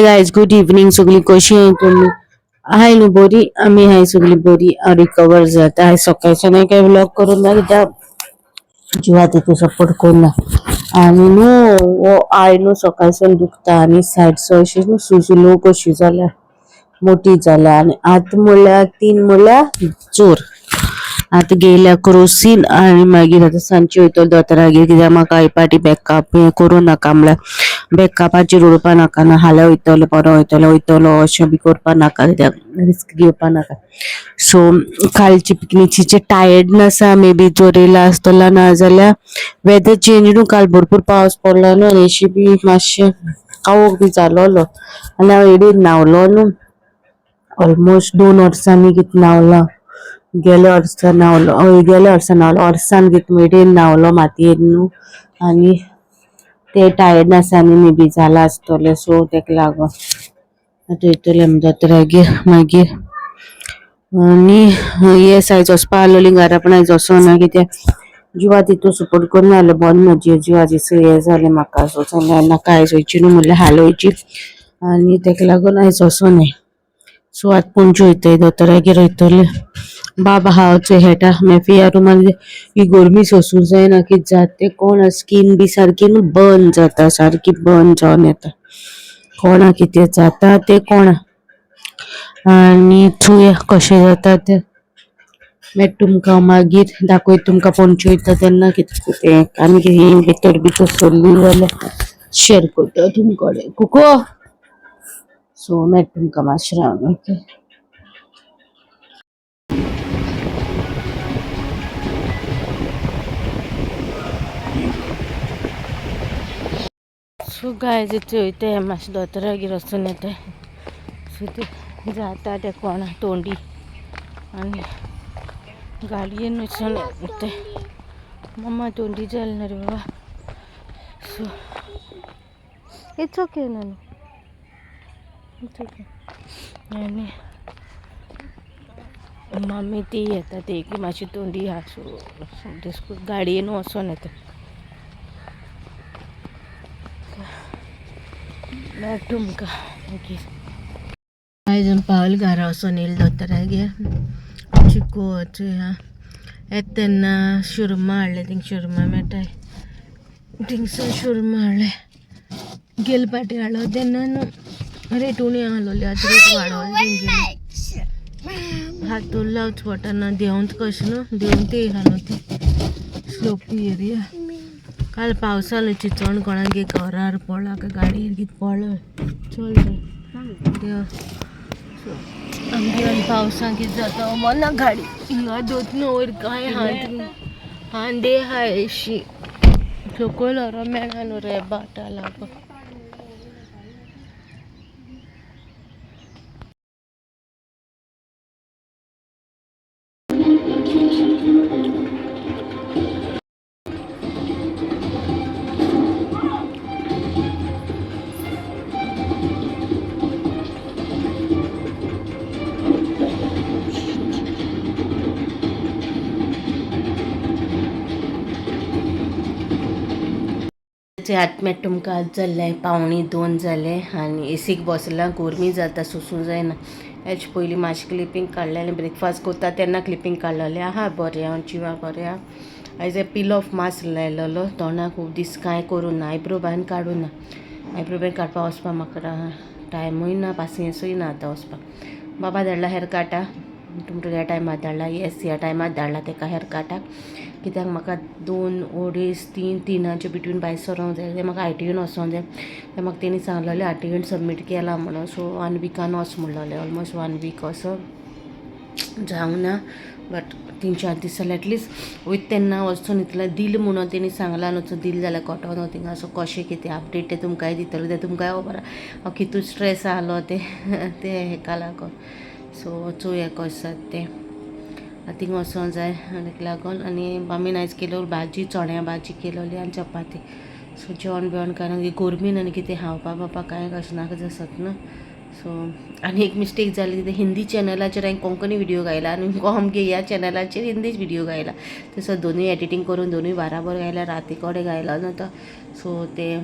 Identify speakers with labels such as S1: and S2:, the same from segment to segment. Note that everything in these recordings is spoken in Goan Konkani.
S1: Guys, good evening. सगळीं कशी आहाय तुमी? आहाय न्हू बरी? आमी आहाय सगळीं बरी, रिकवर जाता. आयज सकाळच्यान काय व्लॉग करूंक ना कित्याक जिवा तितू सपोर्ट करिना. आनी न्हू हो I न्हू सकाळच्यान दुखता आनी सायड अशी न्हू सुजलो कशी जाल्या, मोठी जाल्या. आनी आतां म्हणल्यार 3 म्हणल्यार जोर. आतां गेल्या क्रोसीन आनी मागीर आतां सांजचे वयतलो दोतोरागेर कित्याक म्हाका हे पाटी बॅकअप हें करूं नाका, म्हणल्यार बॅकअपाचेर उडोवपा नाका ना हाल्यां वयतलो बरो वयतलो वयतलो अशें बी करपा नाका कित्याक रिस्क घेवपा नाका. सो कालची पिकनिचें टायर्डनस आसा, मे बी जोर येयला आसतलो ना जाल्यार वेदर चेंज न्हू, काल भरपूर पावस पडलो न्हू आनी अशी बी मातशें कावोक बी जालोलो. आनी हांव एडीर न्हांवलो न्हू, ऑलमोस्ट 2 वर्सांनी कितें न्हांवलां. गेल्या वर्सा न्हांवलो, हय गेल्या वर्सा न्हांवलो, वर्सान कितें मेरेन न्हांवलो मातयेन न्हू. आनी ते टायर्डनसांनी मे बी जाला आसतलें. सो तेका लागून आतां वयतलें आमी दोतोरागेर मागीर. आनी येस, आयज वचपा आसलोली घरा पूण आयज वचोना कित्याक जिवा तितू सपोर्ट करना जालें, बंद म्हजेर जिवाचें हें जालें म्हाका. सो सांगलें नाका आयज वयची न्हू म्हणल्यार हाल वयची आनी तेका लागून आयज वचोनाय. सो आतां पणजे वयतय दोतोरागेर वयतलें. बाबा हांव चोय हेटा मेफिया रुमान ही गरमी सोसूं जायना, कितें जाता तें कोणा स्कीन बी सारकी न्हू बर्न जाता, सारकी बर्न जावन येता, कोणा कितें जाता तें कोणा. आनी चोया कशें जाता तें, मागीर तुमकां मागीर दाखयता तुमकां पणजे वयता तेन्ना कितें तें. आनी कितें भितर भितर सरली जाल्यार शेर करता तुमकडे कुको. सो मागीर तुमकां मातशें रावन. ओके सो गायज, वयताय मातशें दोतोरागेर वचून येताय. सो ते जाता ते कोणा तोंडी आनी गाडयेन वचून येताय. मम्मा तोंडी जालें ना रे बाबा. So it's okay Nanu, it's okay. आनी मम्मी ती येता ती की मातशी तोंडी आहा. सो गाडयेन वचोन येता. मेळटा तुमकां मागीर. आयज आमी पावल घरा वचोन येयले दोतोरागेर. चिको चोया येता तेन्ना शुरमा हाडलें, थिंग शुरमा मेळटाय थिंगसून शुरमा हाडलें. गेले पाटी हाडलो तेन्ना न्हू रेट उणी आहलोली, आतां रेट वाडोवली तेंगेली. हात लावच पडटा देंवत कशें न्हू, देंवते आहा न्हू ती स्लोपी एरिया. काल पावसान चिंचोण कोणागे घरार पडला काय गाडयेर कितें पडलो. चल देव. सो आमगे पावसान कितें जाता मना गाडी हिंगा दोत न्हू वयर कांय हांडे आहाय अशी सकयल व्हरो मेळना न्हू रे बाटा लागून. आतां मागीर तुमकां आज जाल्लें 1:45 जालें आनी एसीक बसलां, गरमी जाता सोसूं जायना. हेच पयलीं मातशें क्लिपींग काडलें आनी ब्रेकफास्ट करता तेन्ना क्लिपींग काडलेलें आहा. बरें हांव जिवा बरें आहा. आयज पील ऑफ मास्क लायलेलो तोंडाक, खूब दीस कांय करूं ना, आयब्रो बायन काडूं ना. आयब्रो बायन काडपाक वचपाक म्हाका टायमूय ना, पासियेंसूय ना आतां वचपाक. बाबा धाडला हेर काटा तुमकां ह्या टायमार धाडला, येस ह्या टायमार धाडला तेका हेर काटाक कित्याक म्हाका 2 2.5 3 3 बिटवीन भायर सरोंक जाय. तें म्हाका आयटीयून वचोंक जाय. तें म्हाका तेणी सांगलेलें आरटीयून सबमीट केला म्हणून. सो 1 विकान वच म्हणलेलें, ऑलमोस्ट 1 वीक असो जावंक ना, बट 3-4 दीस जाले एटलिस्ट वयता तेन्ना वचून इतलें दिल म्हणून तेणी सांगलां न्हू. सो दिल जाल्यार कळटलो न्हू थिंगा. सो कशें कितें अपडेट तें तुमकांय दितलें, तें तुमकांय खबर हांव कितू स्ट्रेस आहलो तें तें हेका लागून. सो चोवया कशें जाता तें. आतां थिंगा वचोंक जाय आनी लागून. आनी मम्मीन आयज केलो भाजी, चण्या भाजी केलोली आनी चपाती. सो जेवण बिवण कारण गरमीन आनी कितें खावपा बापा कांय कशें नाका जासत न्हू. सो आनी एक मिस्टेक जाली, तितून हिंदी चॅनलाचेर हांवें कोंकणी व्हिडियो घायला आनी आमगे ह्या चॅनलाचेर हिंदी व्हिडियो घायला. तसो दोनूय एडिटींग करून दोनूय बाराबर घायला, राती कडेन घायला न्हू तो. सो ते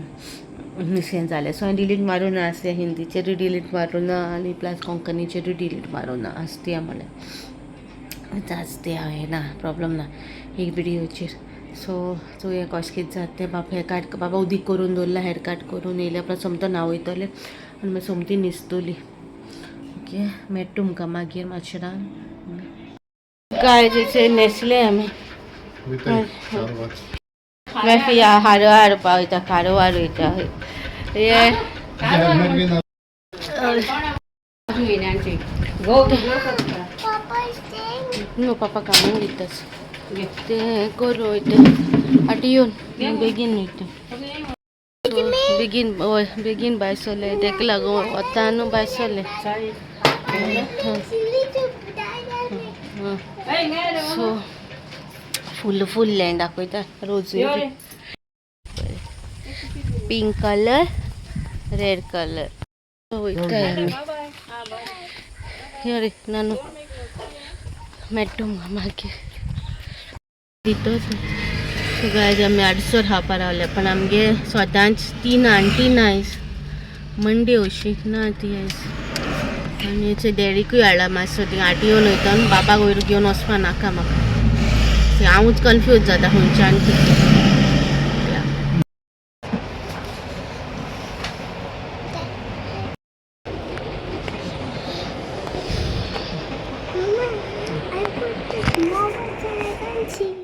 S1: हें जालें. सो हांवें डिलीट मारूं ना आसलें, हिंदीचेरूय डिलीट मारूं ना आनी प्लस कोंकणीचेरूय डिलीट मारूं ना आसती म्हणल्यार आसती हांवें ना प्रॉब्लम ना एक विडियोचेर. सो चोया कशें कितें जाता तें. बाबा हेर कार्ड बाबा उदीक करून दवरला, हेर कार्ड करून येयल्या प्लस सोमतो न्हांव वयतलें आनी मागीर सोमती न्हिसतली. ओके, मेळटा तुमकां मागीर मातशें. गायज, न्हेसले आमी. मागीर हारो हाडपा वयता, खारो हाड वयता हे. न्हू पापा कामाक वयताच ते करूं वयता. फाटीं येवन बेगीन वयता, बेगीन. हय, बेगीन भायर सरले तेका लागून वता न्हू भायर सरले. सो फुल फुल्लें दाखयता. Rose pink colour, red colour वयताय आमी. यो रे नानू, मेळटा तुमकां मागीर दितोच. सो गायज, आमी आडसर खावपा रावले, पण आमगे स्वताच तीन आंटी ना आयज, मंडे अशी ना ती आयज. आनी डॅडीकूय हाडला मातसो थिंगा आटी येवन वयता न्हू, बाबाक वयर घेवन वचपा नाका म्हाका. हांवूच कन्फ्यूज जाता खंयच्यान कितें.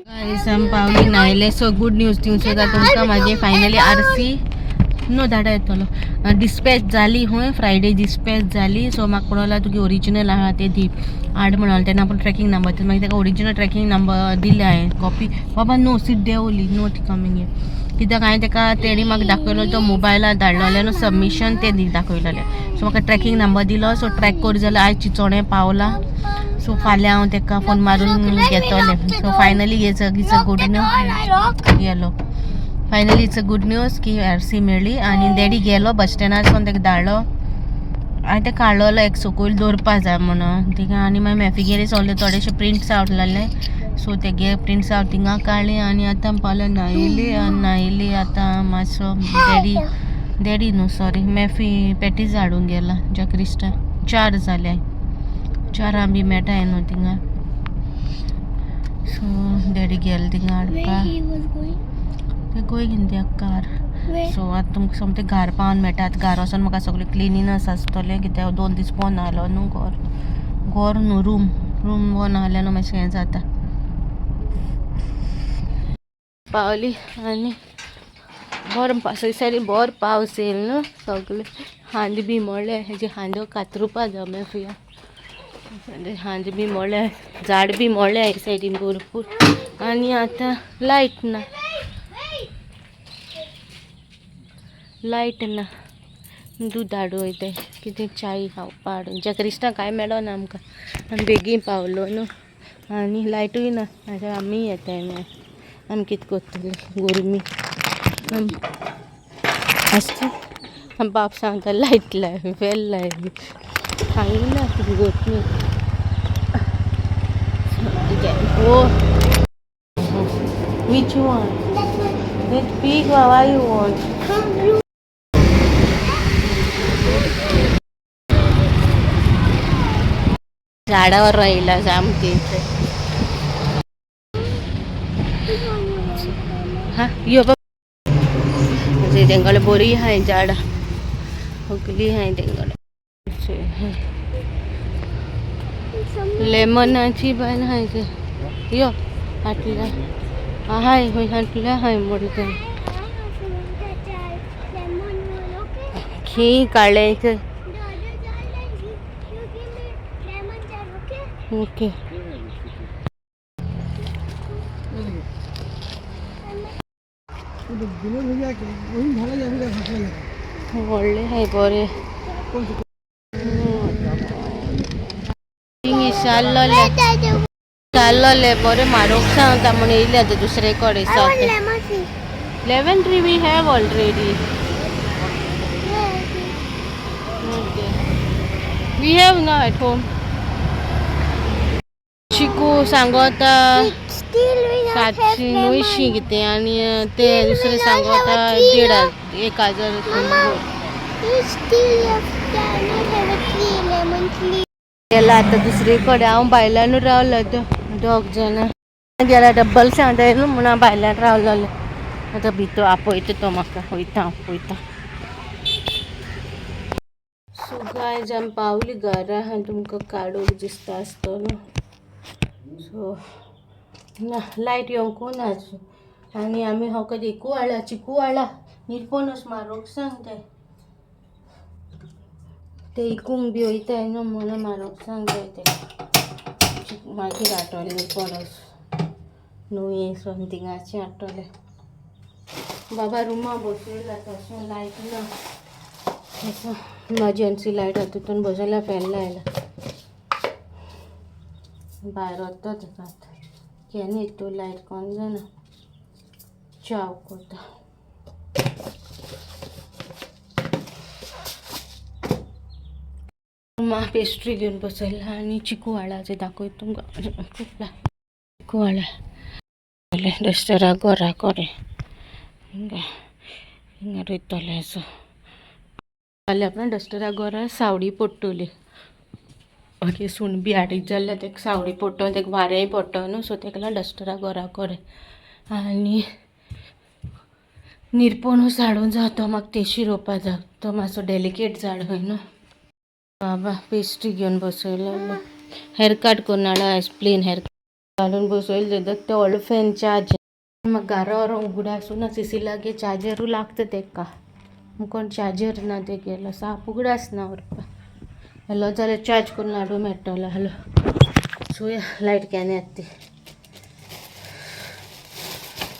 S1: गायज, आमी पावली न्हायले. सो गुड न्यूज दिवं सोदता तुमकां. म्हाजे फायनली आरसी न्हू धाडा येतलो. डिस्पॅच जाली खंय, फ्रायडे डिस्पॅच जाली. सो म्हाका कोणाला तुगे ओरिजिनल आहा ते दी हाड म्हणले. तेन्ना आपूण ट्रॅकिंग नंबर, मागीर ताका ओरिजिनल ट्रॅकिंग नंबर दिले हांवें कॉपी. बाबा नो सीट देंवली, not coming. कित्याक हांवें ताका तेणी म्हाका दाखयलो तो मोबायलार धाडलेले न्हू सबमिशन तें दाखयलेलें. सो म्हाका ट्रॅकिंग नंबर दिलो. सो ट्रॅक कर जाल्यार आयज चिचोणें पावला. सो फाल्यां हांव ताका फोन मारून घेतलें. So finally it's a good news yellow. Finally it's a good news की आरसी मेळ्ळी. आनी डॅडी गेलो बस स्टँडार सावन ताका धाडलो. हांवें तें काडलेलो एक सकयल दवरपा जाय म्हणून थिंगा. आनी मागीर मॅफिगेर सगळे थोडेशे प्रिंट्स आवट जाल्ले, सो तेगे प्रिंट्स आवट थिंगा काडले. आनी आतां पावले न्हायली आनी न्हायली. आतां मातसो डॅडी, डॅडी न्हू सॉरी, मॅफी पॅटीस हाडूंक गेला ज्या क्रिस्टा. 4 जाले, 4 बी मेळटाय न्हू थिंगा. सो डॅडी गेले थिंगा हाडपा. They going in their car. So आतां तुमकां सोमतें घार पावन मेळटा. आतां घार वचोन म्हाका सगळें क्लिनीनस आसतलें, कित्याक 2 दीस पोवन आहलो न्हू घर, घर न्हू रूम, रूम पोवन आहलें न्हू, मातशें हें जाता. पावली आनी बरो सयसरी बरो पावस येयलो न्हू, सगळे हांद बी मोडले. हेजे हांदो कातरुपा जाय मेफुया. हांद बी मोडले, झाड बी मोडले हे सायडीन भरपूर. आनी आतां लायट ना, लायट ना. दूद हाडूं वयताय, कितें चाय खावपा हाडून. ज्या क्रिस्टा कांय मेळना आमकां. आमी बेगीन पावलो न्हू आनी लायटूय ना. आतां आमी येताय मागीर, आमी कितें करतले गरमी आसता. बाप सांगता लायट लाय, वेल लाय, सांगिना गरमी. Oh, which one? That big one, why you want? झाडावर राहिला सामकी इथे. हा यो म्हणजे तेंकडे बरी हाय झाडां सगळी हाय तेंकडे. लेमनाची बायल हाय ते. यो हाटल्या हाय, खंय हाटल्या हाय म्हणटा. खी काडले. ओके. व्हडले हाय बरे चाललोले चाललोले बरे म्हारोग सांगता म्हण येयले आतां दुसरे कडेन. Lemon tree we have already. Okay. We have now at home. चिकू सांगता.
S2: Still we not have
S1: 700 900
S2: lemon.
S1: कितें आनी ते दुसरे सांगता 1500
S2: Mama, you still have not have a tree, lemon tree.
S1: गेला आता दुसरीकडे. हांव बायलानू रावलो दोग जाणां गेला डब्बल सांगता न्हू म्हणून हांव भायल्यान रावलोलें. आतां भितर आपयता तो म्हाका. वयता हांव वयता. सो गायज आमी पावली घरा आनी तुमकां काडूंक दिसता आसतलो. सो ना लायट येवंक ना आजून आनी आमी हो एकू हाडला चिकू हाडला निरपोनस मारोंक सांगताय ते इकूंक बी वयताय न्हू म्हणून मारोंक सांगताय ते. मागीर हाडटले निरपोनस न्हू समथिंगाचें हाडटले. बाबा रुमा बसयला तशें लायट ना तसो इमर्जन्सी लायट आहा तितून बसयला फॅन लायला. भायर वता तेका आतां केन्ना येता लायट कोण जाणा. च्याव करता. रुमा पेस्ट्री घेवन बसयला आनी चिकू हाडला ते दाखयता तुमकां. चिकू हाडला डस्टरा घरा कडेन हिंगा हिंगा रोयतले असो. जाल्यार आपल्या डस्टरा घरा सावडी पडटली. मागीर सून बी हाडीत जाल्यार तेका सावडी पडटली तेका वारेंय पडटलो न्हू. सो तेका लागून डस्टरा घरा कडेन आनी निरपोणूस हाडूंक जाय तो म्हाका तेशी रोवपा जाय. तो मातसो डेलिकेट झाड खंय न्हू. बाबा पेस्ट्री घेवन बसयलो. हेअर कट करून हाडला आयज प्लेन हेअर घालून बसयले. ते व्हडलो फॅन चार्ज म्हाका घरा व्हरोन उगडासूं ना. सीसी लागीं चार्जरू लागता तेका. कोण चार्जर ना ते गेलो साप उगडास ना व्हरपा. हॅलो जाल्यार चार्ज करून हाडूंक मेळटलो. हॅलो चोया लायट केन्ना येता ती.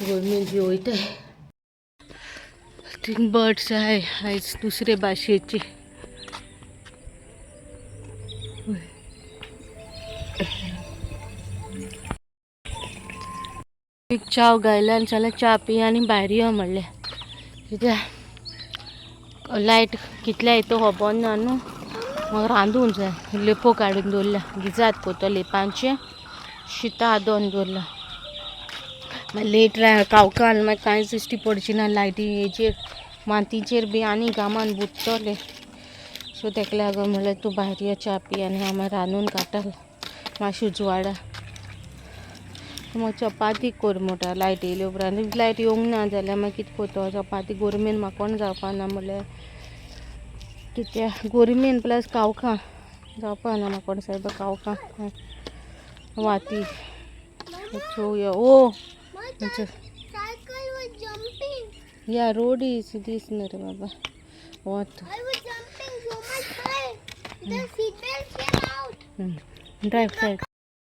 S1: गरमेन जी वयताय. 3 बर्ड्स आहे आयज दुसरे भाशेचे. एक च्याव गायला आनी जाल्यार च्या पी आनी भायर यो म्हणलें. कित्याक लायट कितल्या येता खबर ना न्हू. म्हाका रांदूंक जाय. लेपो काडून दवरल्या गिजात कोत्तो लेपांचें शिता आदोन दवरला. मागीर लेट कावकान मागीर कांयच दिश्टी पडची ना लायटी हेजेर मातीचेर बी आनी घामान बुडटले. सो तेका लागून म्हणलें तूं भायर यो च्या पी आनी हांव मागीर रांदून काडटलें मातशें उजवाडा. मागीर चपाती कर म्हणटा लायट येयले उपरांत. लायट येवंक ना जाल्यार मागीर कितें करतो चपाती गरमेन म्हाका कोण जावपा ना म्हणल्यार कित्याक गरमेन प्लस कावकां जावपा ना म्हाका कोण सायबा कावकां वाती चोवया. ओ
S2: Cycle was jumping.
S1: या रोड is दीस न्हू रे बाबा. वत
S2: I was jumping so much high. The seatbelt came out.
S1: Drive side.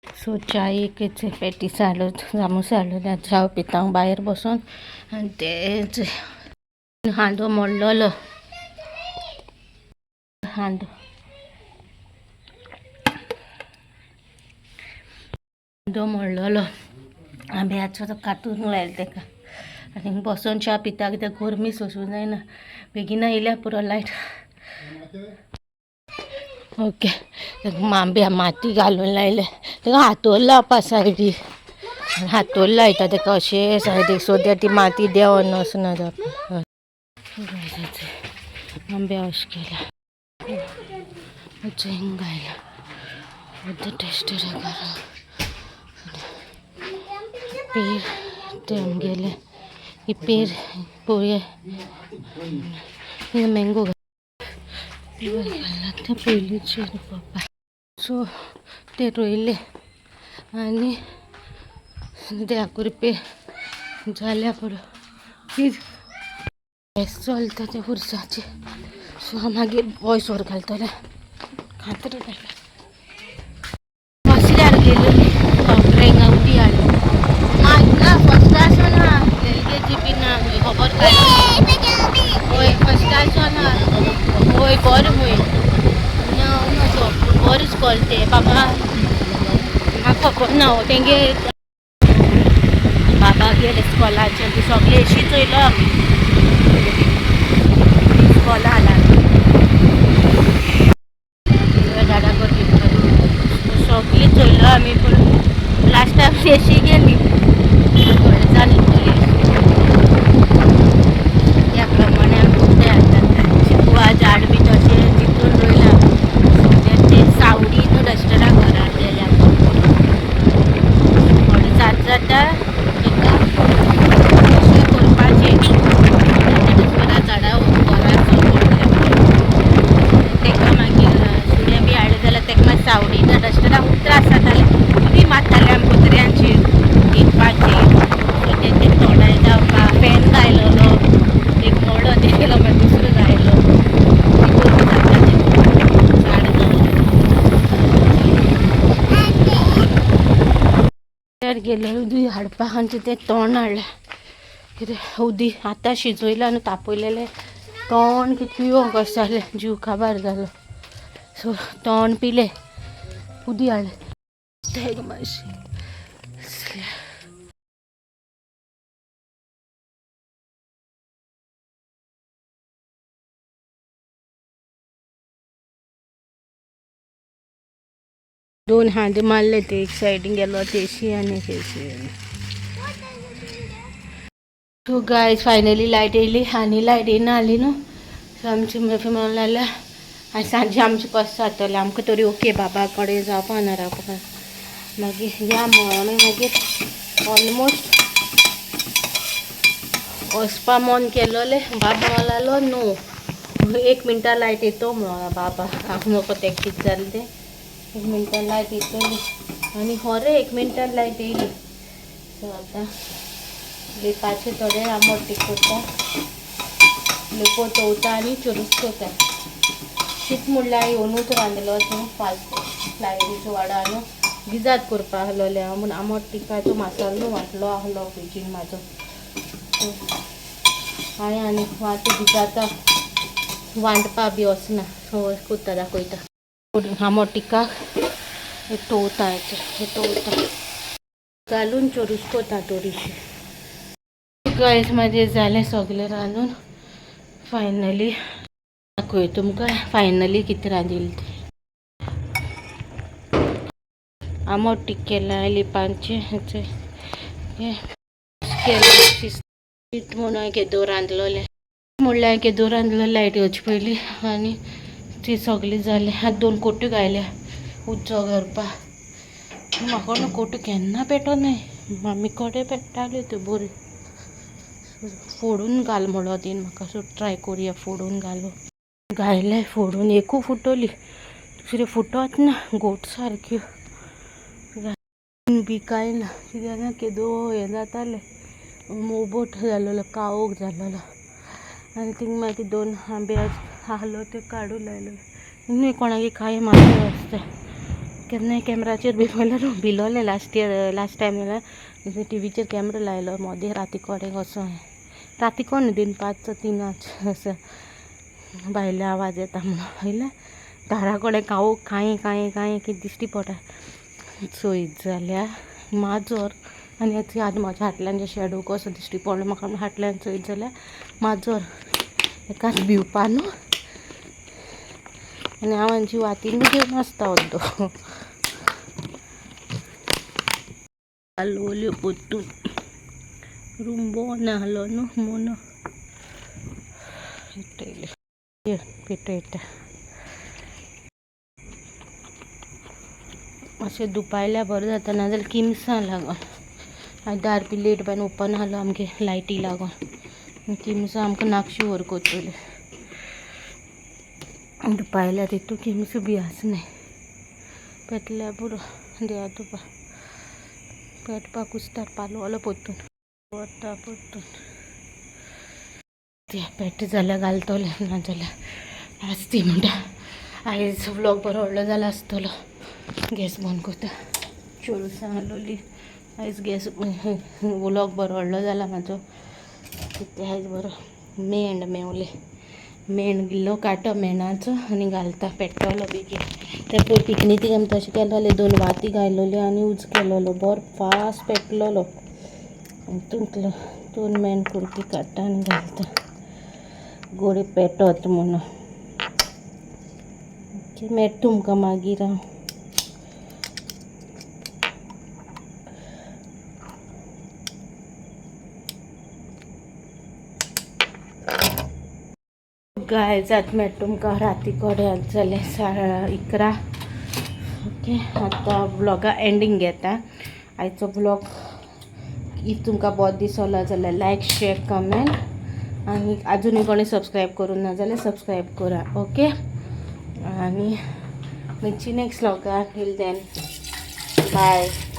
S1: So चायेक पेटीस हाडलो जामूस हाडलो च्याव पिता हांव भायर बसोन. आनी तेच हांडो मोडलेलो हांडो हांडो मोडलेलो आंब्याचो तो कातून लायलो तेका. आनी बसोन च्या पिता कित्याक गरमी सोसूं जायना. बेगीन येयल्या पुरो लायट. ओके आंब्या माती घालून लायले तेका हातोर लावपा सायडी. हातोर लायता तेका अशें सायडीक सो that ती माती देंवोन वचना जावपा. आंब्या अशें केला हिंगा घायला टेस्टर घरा पेर ते आमगेले ही पेर पळोवया. हिंगा मँगो घालना ते पयलींचे पप्पा. सो ते रोयले आनी देवाक रुपये जाल्या पुरो. कितें चलता ते खुर्साचे. सो हांव मागीर वॉयस ओवर घालतलें. खात्र घातला फसल्यार गेली रेंगा उदी हाडली ना फर्स्ट क्लास ना एलकेजी बी ना खबर काय. हय फर्स्ट क्लास ना. हय बरें खंय ना ना बरें स्कॉल तें बाबा म्हाका खबर ना तेंगे बाबा गेले स्कॉलाचेर बी सगळे एशी चोयलो आमी स्कॉला हाडला झाडां करची सगळी चोयलो आमी पूण लास्टाक एशी गेली. वाडो गेलो मागीर दुसरो जायलो. गेलो उदी हाडपाक आनी तें तोंड हाडलें. कितें उदी आतां शिजयलें आनी तापयलेलें तोंड कितें पिवंक कशें जालें, जीव काबार जालो. सो तोंड पिलें, उदी हाडलें. तें मातशें दोन हांडे मारले ते एक सायडीन गेलो तेशी आनी तेशी. सो गायज फायनली लायट येयली आनी लायट येयना आली न्हू. सो आमची मफी म्हणून लागल्या आनी सांजे आमचें कशें जातलें आमकां तरी ओके बाबा कडेन जावपा ना रावपा. मागीर या म्हणून मागीर ऑलमोस्ट वचपा मन केलोलें. बाबा म्हणून लागलो न्हू एक मिनटां लायट येतो म्हणून बाबा हांव नको तें कितें जालें तें. एक मिनटान लायट येतली आनी खरें एक मिनटान लायट येयली. सो आतां लेपाचे थोडे आंबट तीख करता, लेपो चवता आनी चेरूच करता. शीत म्हणल्यार येवनूच रांदलो तूं फास्ट लायटीचो वाडो आनी गिजाद करपा आहलोलें हांव म्हूण आंबट तिखाचो मसालो वांटलो आहलो फ्रिजीन म्हाजो. हांवें आनी आतां गिजाता वांटपा बी वचना. सो करता दाखयता. आंबट तिखाक हे तोवता हे तोवता घालून चोरूस करता थोडीशी. गायज म्हाजें जालें सगळें रांदून फायनली. दाखय तुमकां फायनली कितें रांदिल्लें तें. आंबट तीख केलां लिपांचें हेचें केलें शीत म्हणून केदो रांदलोलें म्हणल्यार केदो रांदलो लायट येवचे पयलीं आनी ती सगळें जालें. आतां दोन कोट्यो घायल्या उजो करपाक. म्हाका न्हू कोट्यो केन्ना पेटो न्हय, मामी कडेन पेट्टाल्यो त्यो बऱ्यो. फोडून घाल म्हणलो तेणी म्हाका. सो ट्राय करुया फोडून घालून. घायले फोडून एकू फुटली, दुसरी फुटत ना, गोट सारक्यो बी कांय ना. कित्याक ना केदो हें जातालें, मोबोट जालोलो, काळोख जालोलो. आनी थिंग मागीर दोन आंबे आहलो ते काडून लायलो. न्हू कोणागे कांय माजर आसता केन्नाय कॅमेराचेर बी पळयल्यार भिलोलें. लास्ट इयर लास्ट टायम जाल्यार टिवीचेर कॅमेरा लायलो मदीं राती कडेन कसो राती कोण दिनपाचो तिनाच असो भायलो आवाज येता म्हणून पयलें दारा कडेन कावो कांय कांय कांय कितें दिश्टी पडटा. चोयत जाल्यार माजर आनी आतां म्हाज्या फाटल्यान जे शेडो कसो दिश्टी पडलो म्हाका. फाटल्यान चोयत जाल्यार माजर एकाच भिवपा न्हू. आनी हांव आमची वातीन घेवन आसता अर्दो. आलोल्यो परतून रूम बरो नासलो न्हू म्हणून पेटयलें पेटयता. मातशें दुपायल्यार बरें जाता, नाजाल्यार किमसां लागोन. आनी दार बी लेट बायन ओपन आहलो आमगे लायटी लागोन किमसां आमकां नाकशी व्हर करतली. दुपायल्यार तितू किमसां बी आसनाय. पेटल्यार पुरो देवा तुपा पेटपाक कुस्तार पालोवलो परतून वता परतून ते पेट जाल्यार घालतलें, नाजाल्यार आज ती म्हणटा. आयज व्लॉग बरो व्हडलो जाला आसतलो. गॅस बंद करता. चोरूसां आहलोली आयज. गॅस व्लॉग बरो व्हडलो जाला म्हाजो. कितें आयज बरो मेंड मेवले. मेण इल्लो कांटो मेणाचो आनी घालता पेट्टलो बेगीन. ते पळय पिकनीक आमी तशें केलोलें, दोन वाती घायलोल्यो आनी उजो केलोलो, बरो फास्ट पेटलोलो. तितूंतलो दोन मेण कुडके काडटा आनी घालता गोडी पेटत म्हणून. ओके, मेळटा तुमकां मागीर हांव. गायज आतां मेळटा तुमकां राती कडेन. जालें 11:30. ओके, आतां व्लॉगा एंडींग घेता. आयचो व्लॉग if तुमकां बरो दिसलो जाल्यार लायक, शेर, कमेंट आनी अजुनूय कोणी सबस्क्रायब करूं ना जाल्यार सबस्क्रायब करा. ओके, आनी मेळची नेक्स्ट व्लॉगान. Till then bye.